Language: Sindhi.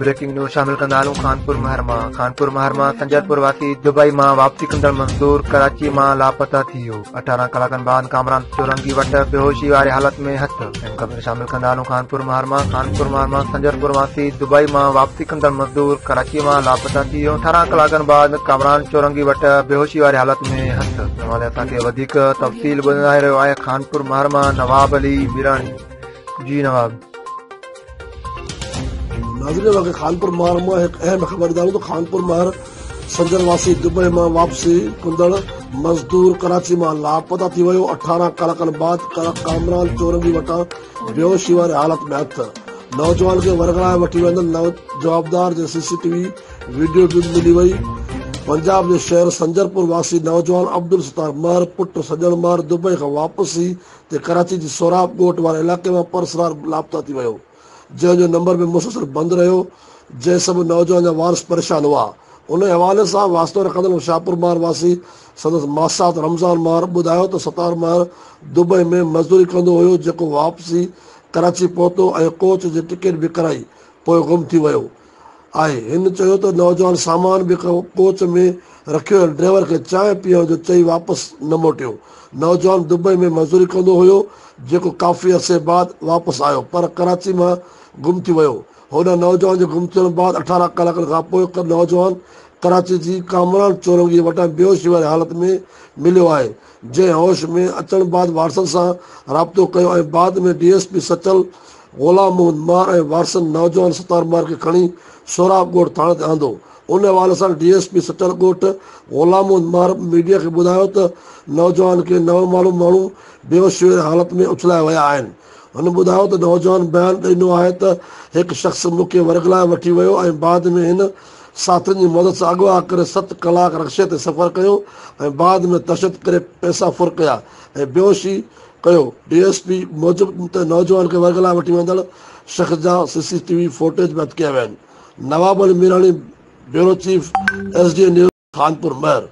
بريڪنگ نيوز شامل ڪندا هلون خانپور مهر مان خانپور مهر مان سنجرپور واسي دبئي مان واپسي ڪندڙ مزدور ڪراچي مان لاپتا ٿي ويو 18 ڪلاڪن بعد ڪامران چورنگي وٽ بيهوشي واري حالت ۾ هٿ اهم خبر شامل ڪندا هلون خانپور مهر مان خانپور مهر مان سنجرپور واسي دبئي مان واپسي ڪندڙ مزدور ڪراچي مان لاپتا ٿي ويو 18 ڪلاڪن بعد ڪامران چورنگي وٽ بيهوشي واري حالت ۾ هٿ ان حوالي اسان کي وڌيڪ تفصيل ٻڌائي رهيو آهي خانپور مهر مان نواب علي ميراڻي جي نواب. ناظرين اوهان کي خانپور مهر مان هڪ اهم خبر ڏياريون ته خانپور مهر سنجر واسي دبئي مان واپسي ڪندڙ مزدور ڪراچي مان لاپتا ٿي ويو 18 ڪلاڪن بعد ڪامران چورنگي وٽان بيهوشي واري حالت ۾ هٿ نوجوان کي ورغلائي وٺي ويندڙ جوابدار جي سي سي ٽي وي وڊيو به ملي وئي پنجاب جي شهر سنجرپور واسي نوجوان عبدالستار مهر پٽ سڄڻ مهر دبئي کان واپسي تي ڪراچي جي سهراب ڳوٺ واري علائقي مان پراسرار لاپتا ٿي ويو، جنهن جو نمبر به مسلسل بند رهيو، جنهن سبب نوجوان جا وارث پريشان هئا. انهي حوالي سان واسطو رکندڙ شاهپور مهر واسي سندس ماسات رمضان مهر ٻڌايو ته ستار مهر دبئي ۾ مزدوري ڪندو هيو جيڪو واپسي ڪراچي پهتو ۽ ڪوچ جي ٽڪيٽ به ڪرائي پوء گم ٿي ويو. آهي. هن چيو ته نوجوان سامان به ڪوچ ۾ رکيو ۽ ڊرائيور کي چانهه پيئڻ جو چئي واپس نه موٽيو. نوجوان دبئي ۾ مزدوري ڪندو هيو جيڪو ڪافي عرصي بعد واپس آيو پر ڪراچي مان گم ٿي ويو. هوڏانهن نوجوان جي گم ٿيڻ بعد 18 ڪلاڪن کانپوء نوجوان ڪراچي جي ڪامران چورنگي وٽان بيهوشي واري حالت ۾ مليو آهي جنهن هوش ۾ اچڻ بعد وارثن سان رابطو ڪيو ۽ بعد ۾ D S P Sachal Ghulam Muhammad Mahar ۽ وارثن نوجوان ستار مهر کي کڻي سهراب ڳوٺ ٿاڻي تي آندو. ان حوالي سان ڊي ايس پي سچل ڳوٺ غلام محمد مهر ميڊيا کي ٻڌايو ته نوجوان کي نامعلوم ماڻهو بيهوشي واري حالت ۾ اڇلائي ويا آهن. هن ٻڌايو ته نوجوان بيان ڏنو آهي ته هڪ شخص مون کي ورغلائي وٺي ويو ۽ بعد ۾ هن ساٿين جي مدد سان اغوا ڪري ست ڪلاڪ رڪشي تي سفر ڪيو ۽ بعد ۾ تشدد ڪري پئسا ڦر ڪيا ۽ بيهوشي ڪيو. ڊي ايس پي موجب ته نوجوان کي ورغلائي وٺي ويندڙ شخص جا سي سي ٽي وي فوٽيج به هٿ ڪيا ويا آهن. Nawab Ali Mirani, bureau chief, S D A news, Khanpur Mahar.